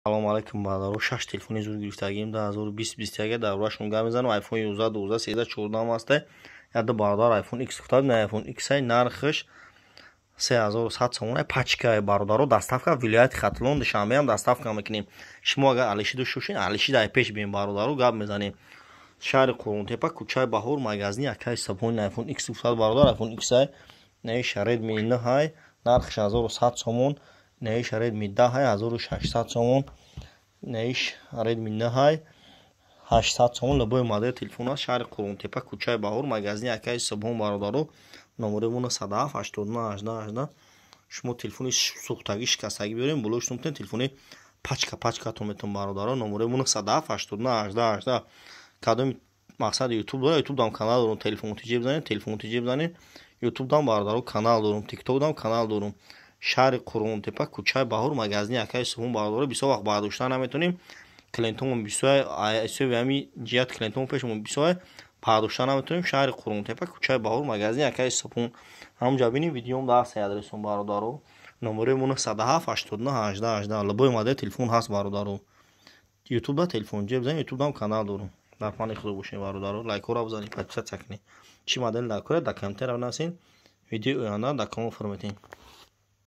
Салому алайкум, бародаро. Шаш телефони зуд гирифтагим 2020, 21. Дар бораашон гап мезанам. iPhone 11, 12, 13, 14 ҳаста. Яду бародар iPhone X гуфта, на iPhone X ай, нархаш 3100 сомон, пачка, бародаро. Доставка вилояти Хатлон, Душанбеам доставка мекунем. Шумо агар Алиши дошта бошед, Алиши дар пеш бием, бародаро, гап мезанем. Шаҳри Қурғонтепа, кӯчаи Баҳор, магазини акаи Сабони. iPhone X гуфтад, бародар, iPhone X ай. Наиша Redmi 9 ай, нархаш 1100 сомон. Наиша Redmi 10 ай, 1600 сомон. Наиш Redmi 9 ай, 800 сомон. Любой модели телефон аст. Шаҳри Қурғонтепа, кӯчаи Баҳор, магазини акаи Субҳон, бародаро. Номерои мо 907 89 18 18. Шумо телефони сӯхтагӣ, шикастагӣ биёрем, болош метавонед, телефони пачка пачкатон метавон, бародаро. Номерои мо 907 89 18 18. Кадоми мақсад Ютуб дора, Ютуб дам канал дорум, Телефон ТЖ бизанед, Телефон ТЖ бизанед, Ютуб дам, бародаро, канал дорум, Тикток дам канал дорум. Шаҳри Қурғонтепа, кӯчаи Баҳор, магазини акаи Субҳон, бародаро. Бисёр вақт бардошта наметонем, клиентомон бисёр, ҳисоби ҳами ҷиҳат клиентомон пешмон бисёр, бардошта наметонем. Шаҳри Қурғонтепа, кӯчаи Баҳор, магазини акаи Субҳон, ҳамунҷа бинем, видеом дар ҳастаи адресон, бародаро. Номерои мо 907 89 18 18. Любой модели телефон ҳаст, бародаро. Ютубда Телефон ТЖ бизанед, Ютуб дам канал дорум. Дар паноҳи Худо бошед, бародаро. Лайкҳоро бизанед, подписаться кунед. Чӣ модели дар кора, дар комментария бинависед, видеои оянда дар канал фурметем.